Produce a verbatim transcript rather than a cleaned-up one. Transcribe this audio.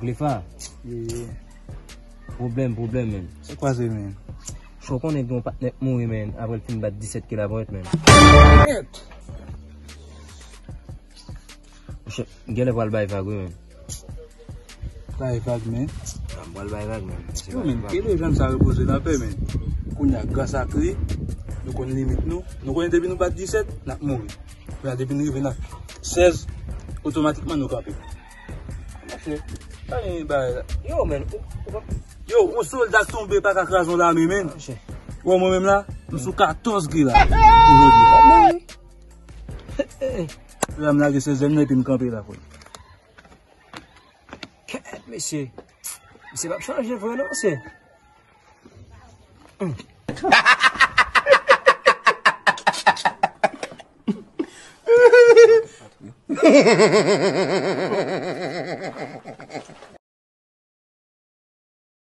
Lefa. Ye, ye. Pwoblèm, pwoblèm, men. Se kwaze, men. Cho konnen gen yon patnè k mouri, men, apre l fin bat disèt ke la pwent, men. Mèt! Monchè, m genlè pral bay vag, wi, men. Bay vag, men. A, m pral bay vag, men. Yo, men, kite jèn sa repoze nan pè, men. Kounye a, gras ak li, nou konn limit nou. Nou konnen depi nou bat disèt, n ap mouri. Kounye a, depi n rive nan sèz, otomatikman nou kanpe. Monchè, pa gen bagay la. Yo, men, ou, ou pa... Yo, yon sòlda k tonbe pa ka kraze yon lame, men. Monchè. Ou wè mwen menm la, m sou katòz ke la. Ojodi. La, m lage sèzèm nan epi m kanpe la, frè. Kèt, mesye. Mesye p ap chanje vre, non, mesye.